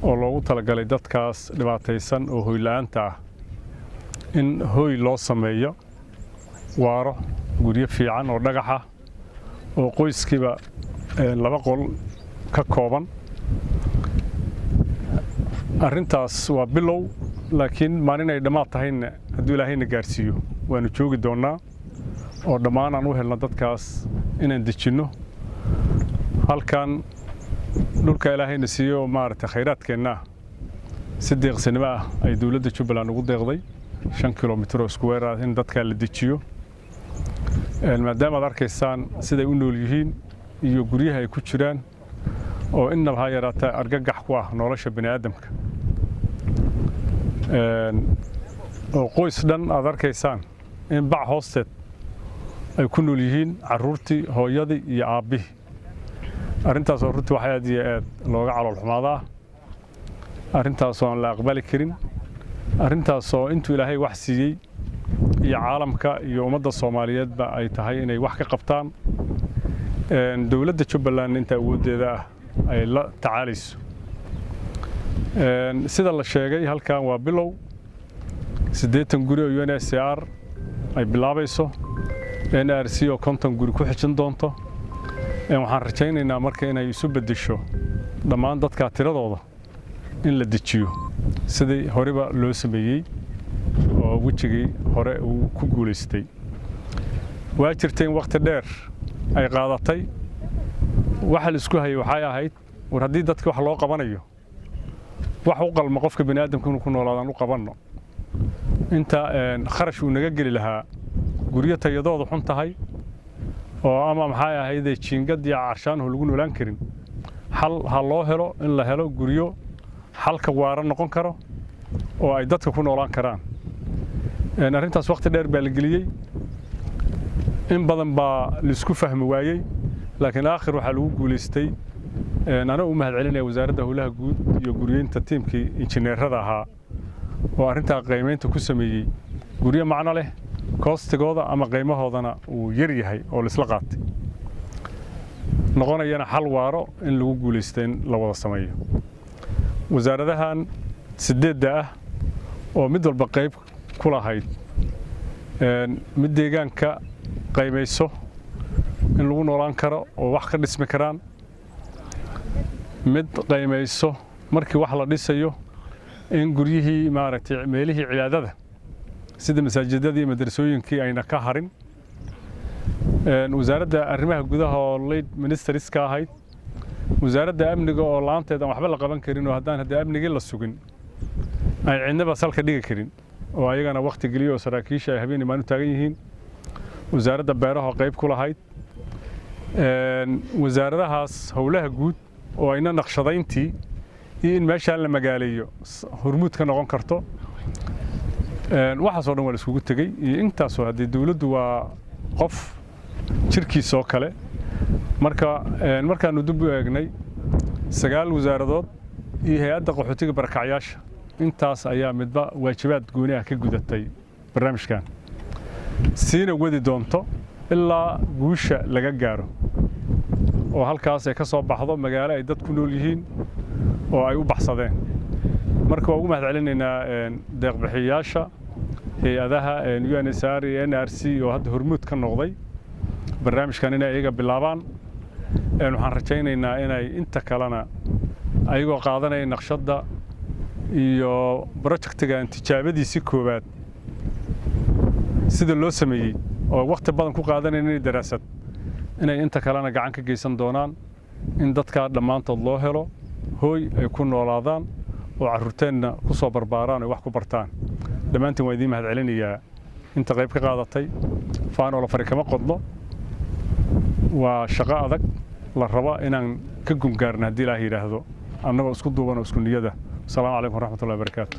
Oo loogu talagalay dadkaas dhibaataysan oo hoyla-aanta ah in hoy loo sameeyo waaro, guryo fiican oo dhagaxa oo qoyskiiba laba qol ka kooban. Arrintaas waa bilow, laakiin maalin ay dhammaad tahayna, hadduu Ilaahayna gaarsiiyo, waanu joogi doonnaa oo dhammaan aan u helno dadkaas inaan dejinno halkan. Dhulka Ilaahayna siiyo, maaragtay, khayraadkeenna ah, si deeqsinimo ah ay dowladda Jubbaland ugu deeqday 5 kilomitir oo square ah in dadkaa la dejiyo, maadaama aad arkaysaan siday u nool yihiin iyo guryaha ay ku jiraan oo innaba ha yaraata argagax ku ah nolosha bini aadamka, oo qoys dhan aad arkaysaan in bac hoosteed ay ku nool yihiin, carruurtii, hooyadii iyo aabbihii. Arrintaas oo runtii wax aad iyo aad looga calool xumaadaa, arrintaasoo aan la aqbali karin, arrintaasoo intuu Ilaahay wax siiyey iyo caalamka iyo ummadda Soomaaliyeedba ay tahay inay wax ka qabtaan, dowladda Jubbaland inta awooddeeda ah ay la tacaalayso. Sida la sheegay, halkan waa bilow 80 guri oo UNHCR ay bilaabayso, NRC oo 50 guri ku xijin doonto. Waxaan rajaynaynaa marka inay isu beddesho dhammaan dadka tiradooda in la dejiyo sidii horeba loo sameeyey oo wejigii hore uu ku guulaystay. Waa jirtay in wakhti dheer ay qaadatay. Waxa la isku hayay waxay ahayd, war haddii dadka wax loo qabanayo, wax u qalma qofka bini aadamka inuu ku noolaadaan u qabanno, inta kharash uu naga geli lahaa guryo tayadooda xun tahay oo ama maxay ahaydee jiingad iyo carshaanhu lagu noolaan karin, xal ha loo helo in la helo guryo xalka waara noqon karo oo ay dadka ku noolaan karaan. Arrintaas wakhti dheer baa la geliyey, in badan baa laisku fahmi waayey, laakiin aakhir waxaa lagu guulaystay. Anaa u mahad celinaya Wasaaradda Howlaha Guud iyo Guryeynta, tiimkii injineerada ahaa oo arrintaa qiimaynta ku sameeyey, guryo macno leh, cost-igooda ama qiimahoodana uu yar yahay oo laisla qaatay, noqonayana xal waaro in lagu guulaysta in la wada sameeyo. Wasaaradahan sideedda ah oo mid walba qayb ku lahayd, mid deegaanka qaymayso in lagu noolaan karo oo wax ka dhismi karaan, mid qaymayso markii wax la dhisayo in guryihii, maaragtay, meelihii cibaadada sida masaajidadii iyo madrasooyinkii ayna ka harin, Wasaaradda Arrimaha Gudaha oo lead ministry-ska ahayd, Wasaaradda Amniga oo laanteed aan waxba la qaban karin oo haddaan haddii amnigii la sugin ay cidnaba salka dhigi karin, oo ayagana wakhti geliyo oo saraakiisha ay habeen imaan u taagan yihiin, Wasaaradda Beeraha oo qayb ku lahayd, wasaaradahaas howlaha guud oo ayna naqshadayntii iyo in meeshaan la magaaleeyo hormuud ka noqon karto. Waxaasoo dhan waa la iskugu tegey iyo intaasoo haddii dowladdu waa qof jirkiisa oo kale. Marka markaannu dib u eegnay, sagaal wasaaradood iyo hay-adda qaxootiga barakacyaasha, intaas ayaa midba waajibaad gooni ah ka gudatay barnaamijkan, siina wadi doonto ilaa guusha laga gaaro oo halkaas ay ka soo baxdo magaalo ay dad ku nool yihiin oo ay u baxsadeen. Marka waa ugu mahad celinaynaa deeqbixiyayaasha, hay-adaha UNHCR iyo NRC oo hadda hormuud ka noqday barnaamijkan inay iyaga bilaabaan. Waxaan rajaynaynaa inay inta kalena, ayagoo qaadanaya naqshadda iyo project-igan tijaabadiisii koowaad sida loo sameeyey oo wakhti badan ku qaadanayna inay daraasad, inay inta kalena gacan ka geysan doonaan in dadkaa dhammaantood loo helo hooy ay ku noolaadaan oo carruurteenna ku soo barbaaraan oy wax ku bartaan. Dhammaantiin waan idiin mahad celinayaa inta qayb ka qaadatay. Faanoola fari kama qodno, waa shaqo adag la rabo inaan ka gungaarno haddii Ilaah yidhaahdo, annagoo isku duuban oo isku niyada. Asalaamu calaykum waraxmatullahi wabarakaatu.